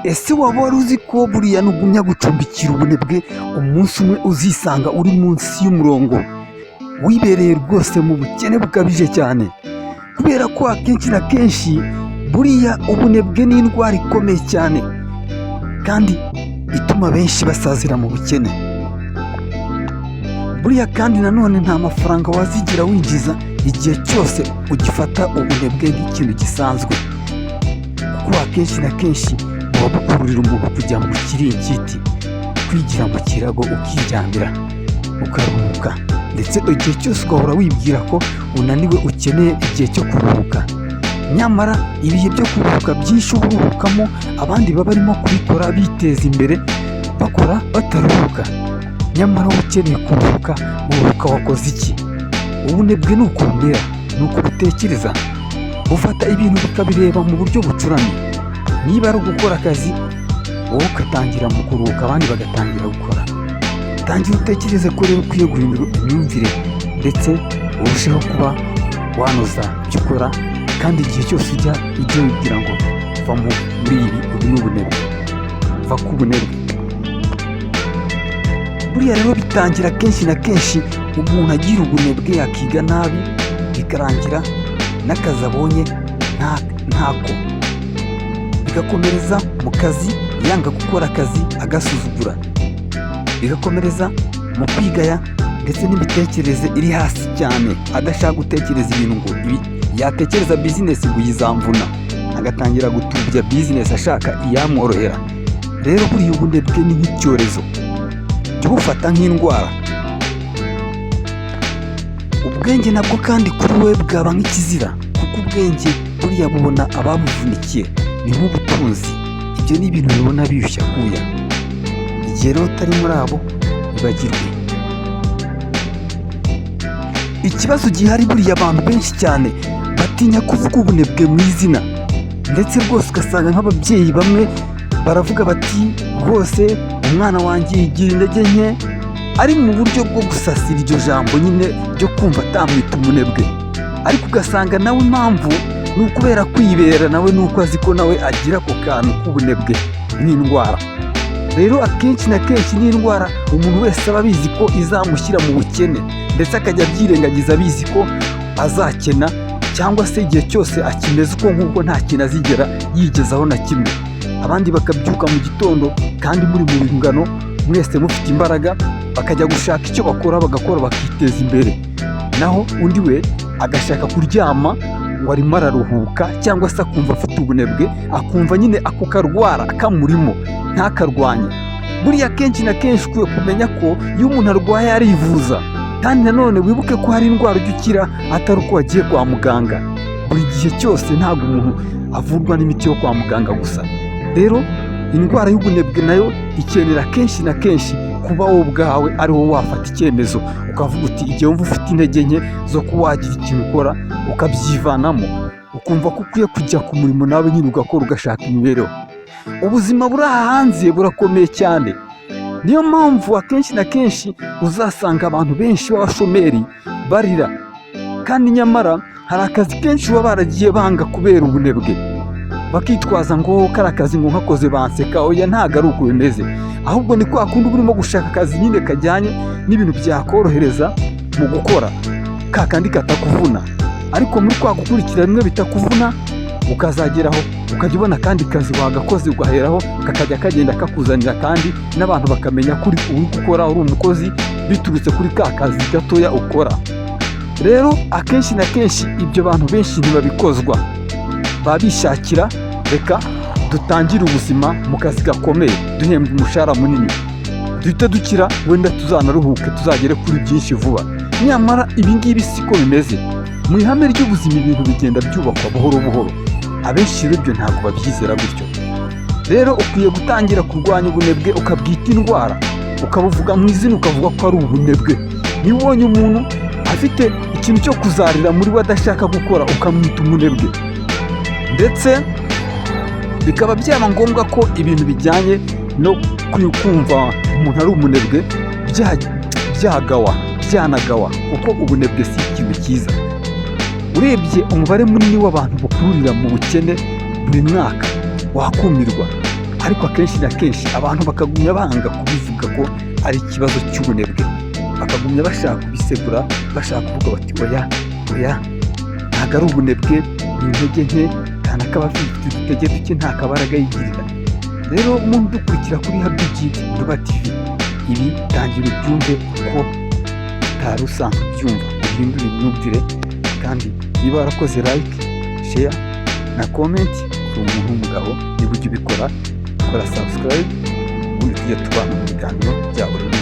Ese waba wari uzi ko buriya nugumya gucumbikira ubunebwe, umunsi umwe uzisanga uri munsi y'umurongo, wibereye rwose mu bukene bukabije cyane? Kubera ko akenshi na kenshi buriya ubunebwe ni indwara ikomeye cyane kandi ituma benshi basazira mu bukene. Buriya kandi nanone nta mafaranga wazigera winjiza igihe cyose ugifata ubunebwe nk'ikintu gisanzwe, kuko akenshi na kenshi buba bukururira umuntu kujya mu kiringiti, kwigira mu kirago, ukiryamira, ukaruhuka, ndetse igihe cyose ugahora wibwira ko unaniwe, ukeneye igihe cyo kuruhuka. Nyamara ibihe byo kuruhuka byinshi uba uruhukamo, abandi baba barimo kubikora biteza imbere, bakora bataruhuka. Nyamara wowe ukeneye kuruhuka, uruhuka wakoze iki? Ubunebwe ni uko bumera, ni uko butekereza, bufata ibintu bukabireba mu buryo bucuramye. Niba ari ugukora akazi, wowe ugatangira mu kuruhuka, abandi bagatangira gukora. Tangira utekereze ko rero ukwiye guhindura imyumvire, ndetse urusheho kuba wanoza ibyo ukora, kandi igihe cyose ujya wibwira ngo va muri ibi, ubu ni ubunebwe, va ku bunebwe. Buriya rero bitangira kenshi na kenshi umuntu agira ubunebwe, akiga nabi, bikarangira n'akazi abonye ntako, bigakomereza mu kazi yanga gukora akazi, agasuzugura, bigakomereza mu kwigaya ndetse n'imitekerereze iri hasi cyane, adashaka gutekereza ibintu, ngo ibi yatekereza bizinesi ngo yizamvuna, agatangira gutubya bizinesi ashaka iyamworohera. Rero buriya ubunebwe ni nk'icyorezo, jya ubufata nk'indwara. Ubwenge nabwo kandi kuri we bwaba nk'ikizira, kuko ubwenge buriya bubona ababuvunikiye, ni nk'ubutunzi. Ibyo ni ibintu bibona biyushya akuya. Igihe rero utari muri abo, ibagirwe. Ikibazo gihari, buriya abantu benshi cyane batinya kuvuga ubunebwe mu izina, ndetse rwose ugasanga nk'ababyeyi bamwe baravuga bati: "Rwose umwana wanjye yigira intege nke," ari mu buryo bwo gusasira iryo jambo nyine ryo kumva atamwita umunebwe. Ariko ugasanga nawe impamvu ni ukubera kwibera nawe, ni uko azi ko nawe agira ako kantu k'ubunebwe nk'indwara. Rero akenshi na kenshi ni indwara umuntu wese aba abizi ko izamushyira mu bukene, ndetse akajya abyirengagiza abizi ko azakena, cyangwa se igihe cyose akimeze uko nguko nta kintu azigera yigezaho na kimwe. Abandi bakabyuka mu gitondo kandi muri mu ngano mwese mufite imbaraga, bakajya gushaka icyo bakora, bagakora, bakiteza imbere, naho undi we agashaka kuryama ngo arimo araruhuka, cyangwa se akumva afite ubunebwe, akumva nyine ako karwara kamurimo ntakarwanye. Buriya kenshi na kenshi ukwiye kumenya ko iyo umuntu arwaye arivuza, kandi nanone wibuke ko hari indwara ujya ukira atari uko wagiye kwa muganga. Buri gihe cyose ntabwo umuntu avurwa n'imiti yo kwa muganga gusa. Rero indwara y'ubunebwe nayo ikenera kenshi na kenshi kuba wowe ubwawe ari wowe wafata icyemezo, ukavuga uti igihe wumva ufite intege nke zo kuba wagira ikintu ukora, ukabyivanamo, ukumva ko ukwiye kujya ku murimo nawe nyine ugakora, ugashaka imibereho. Ubuzima buri aha hanze burakomeye cyane. Niyo mpamvu akenshi na kenshi uzasanga abantu benshi b'abashomeri barira, kandi nyamara hari akazi kenshi baba baragiye banga kubera ubunebwe, bakitwaza ngo kari akazi ngo nkakoze banseka. Oya, ntabwo ari uko bimeze, ahubwo ni kwa kundi uba urimo gushaka akazi nyine kajyanye n'ibintu byakorohereza mu gukora, ka kandi katakuvuna. Ariko muri kwa gukurikira bimwe bitakuvuna, ukazageraho ukajya ubona akandi kazi wagakoze, ugaheraho kakajya kagenda kakuzanira, kandi n'abantu bakamenya ko uri gukora, uri umukozi, biturutse kuri ka kazi gatoya ukora. Rero akenshi na kenshi ibyo bantu benshi ntibabikozwa, baba bishakira reka dutangire ubuzima mu kazi gakomeye, duhembwa umushahara munini, duhite dukira, wenda tuzanaruhuke, tuzagere kuri byinshi vuba. Nyamara ibi ngibi siko bimeze. Mu ihame ry'ubuzima ibintu bigenda byubakwa buhoro buhoro. Abenshi rero ibyo ntabwo babyizera gutyo. Rero ukwiye gutangira kurwanya ubunebwe, ukabwita indwara, ukabuvuga mu izina, ukavuga ko ari ubunebwe. Niba ubonye umuntu afite ikintu cyo kuzarira muri we, adashaka gukora, ukamwita umunebwe. Ndetse bikaba byaba ngombwa ko ibintu bijyanye no kumva umuntu ari umunebwe byagawa, byanagawa, kuko ubunebwe si ikintu cyiza. Urebye umubare munini w'abantu bukururira mu bukene buri mwaka, wakumirwa. Ariko akenshi na kenshi abantu bakagumya banga kubivuga ko ari ikibazo cy'ubunebwe, bakagumya bashaka kubisegura, bashaka kuvuga bati: "Oya, oya, ntabwo ari ubunebwe, ni intege nke, kanaka aba afite udutege duke, nta kabaraga yigirira." Rero umuntu udukurikira kuri Happy Nduba TV, ibi tangira ubyumve ko utari usanzwe ubyumva, uhindure imyumvire. Kandi niba warakoze like, share na comment, uri umuntu w'umugabo. Niba ujya ubikora, kora subscribe, ubundi tujye tubana mu biganiro bya buri munsi.